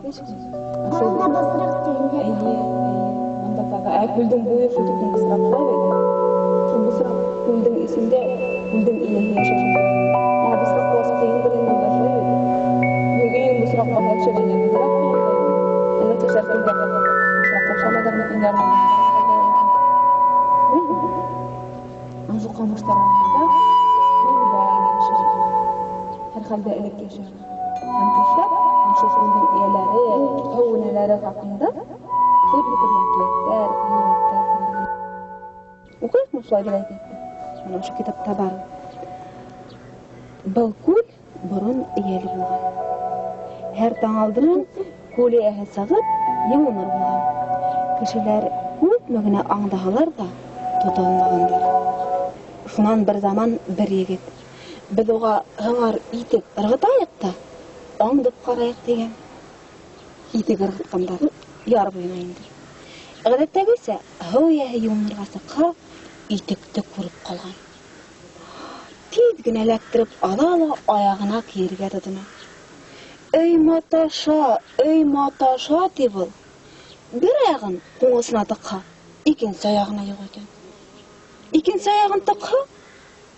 Шул Монда бысрак инде. Әйе, әйе. Монда тагы ә күлдең буе шул тиклем бысрак шулай бит. Шул бысрак күлдең эчендә күлдең ияһе яшәй шул. Аңа бысрак куасы кыендыр инде монда шулай бит. Йөргән бысрак бака төшә дигән бысрак кыендыр инде. Әллә кешеләр күлдә бысрак ташлама мөмкин Шул камышлар арасында Күлбай яшәгән. Һәрхәлдә элек яшәгән. Һәм кешеләр шул күлнең ияләре, һәүнәләре хакында төрле-төрле әкиятләр, риваятлар сөйләгән. Укыйкмы шулай бер әкиятне? Менә шул китапта бар. Был күл борын ияле булган. Һәр таң алдынан күл ияһе сығып, йыуыныр булган. Кешеләр күпме генә аңдаһалар да, тота алмагандар. Шунан бер заман бер егет: "Беҙ уға һыңар итек ырғытайыҡ та, аңдып ҡарайыҡ", дигән. Итек ырғытҡандар яр буйына инде. Ғәҙәттәгесә, һыу эйәһе йыуынырға сыҡһа, итекте күреп ҡалған. Тиҙ генә эләктереп ала ла аяғына кейергә тотона. Эй маташа, эй маташа, ти был. Бер аяғын ҡуңысына тыҡһа, икенсе аяғына юҡ икән. Икенсе аяғын тыҡһа,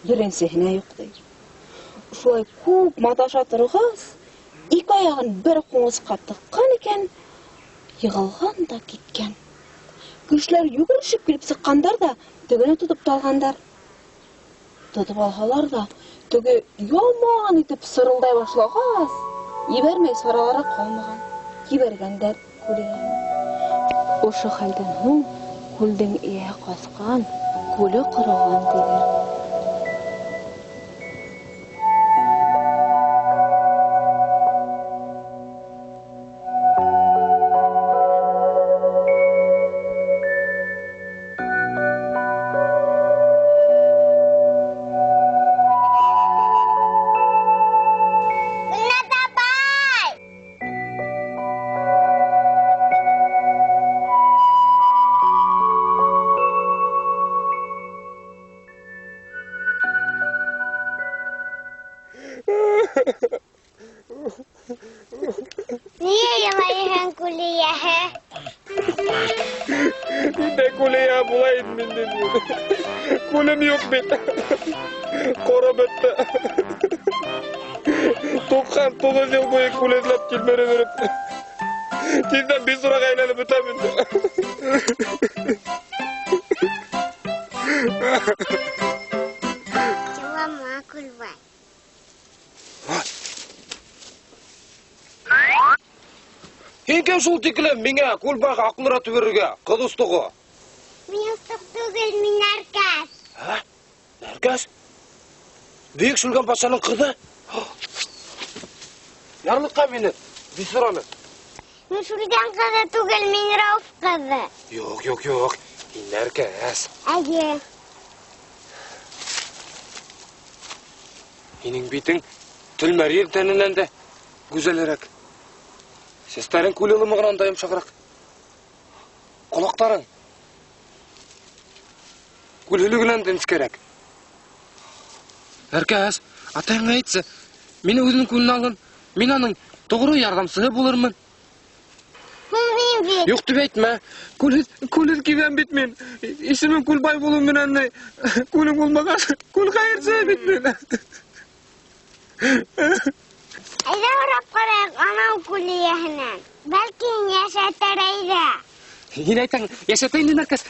беренсеһенә юҡ ти. Шулай күп маташа торғас, ике аяғын бер ҡуңысҡа тыҡҡан икән, йығылған да киткән. Кешеләр йүгерешеп килеп сыҡҡандар ҙа, тегене тотоп та алғандар. Тотоп алһалар ҙа, теге яман итеп сырылдай башлағас, ебәрмәй саралары ҡалмаған. Ебәргәндәр күл эйәһен. Ошо хәлдән һуң күлдең эйәһе ҡасҡан, күле ҡороған тиҙәр. Гөлназ апай! Ниңә илайһың, күл эйәһе? Ниндәй күл эйәһе булайым мин инде? Күлем юҡ бит. Ҡороп бөттө. 99 йыл буйы күл эҙләп тилмереп йөрөп. Тиҙҙән бисураға әйләнеп бөтәм инде. Илама, Күлбай. Һин кем шул тиклем миңә Күлбайға аҡылыра төбөрөргә, ҡыҙ остоғо? Мин остоҡ түгел, мин Нәркәс. Ә? Нәркәс? Бөйөк Шүлгән батшаның ҡыҙы? Ярлыҡа мине, бисураны. Мин Шүлгән ҡыҙы түгел, мин Рауф ҡыҙы. Юҡ, юҡ, юҡ. Һин Нәркәс. Әйе. Һинең битең Төлмәрйен тәненән дә гүзәлерәк. Сәстәрең күл ылымығынан да йомшағыраҡ. Ҡолаҡтарың күл һөлөгөнән дә нескәрәк. Нәркәс, атайыңа әйтсе, мине үҙенең күленә алһын. Мин уның тоғро ярҙамсыһы булырмын. Һуң мин бит. Юҡ тип әйтмә. Күлһеҙ, күлһеҙ киҙәм бит мин. Исемем Күлбай булыу менән ни, күлең булмағас, күл хәйерсеһе бит мин. Әйҙә һорап ҡарайыҡ анау күл эйәһенән. Бәлки йәшәтер, әйҙә. Һин әйтәң, йәшәтә инде, Нәркәс.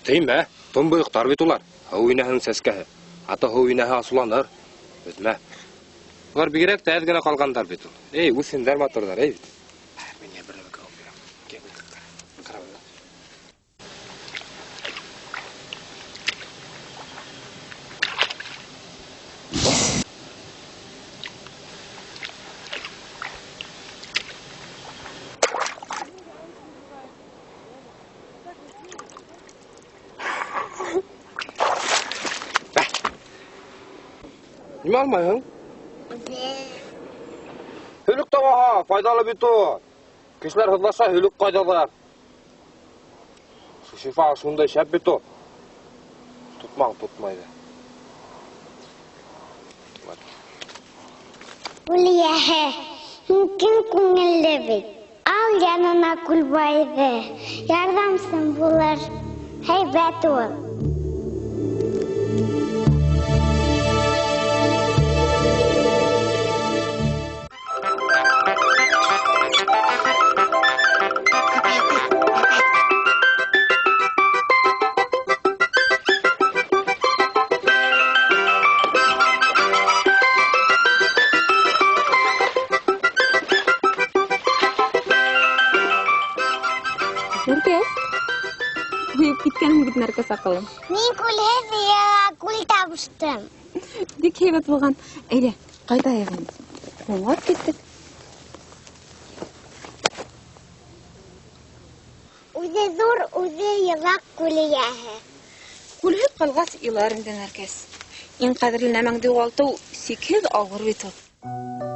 Теймә, томбойоҡтар бит улар. Һыу инәһенең сәскәһе. Ата һыу инәһе асыуланыр. Өҙмә. Улар бигерәк тә әҙ генә ҡалғандар бит ул. Эй, үҫһендәр матурҙар, эй бит. Мин бер нәмә кеүек бирәм. Кил, ҡара. Нимә алмайһың? Һөлөк тә баһа, файҙалы бит ул. Кешеләр һыҙлаша, һөлөк ҡайҙалар. Шифа шундай шәп бит ул. Тотмаң, тотмай ҙа. Күл эйәһе, һин киң күңелле бит. Ал янына Күлбайҙы, ярҙамсың булыр. Һәйбәт ул. Нәркәс, буйып киткәнһең бит, Нәркәс аҡылым. Мин күлһеҙ йыға күл табыштым. Бик һәйбәт булған. Әйҙә, ҡайтайыҡ инде. Һуңлап киттек. Үҙе ҙур, үҙе илаҡ күл эйәһе. Күлһеҙ ҡалғас илар инде, Нәркәс. Иң ҡәҙерле нәмәңде юғалтыу сикһеҙ ауыр бит ул.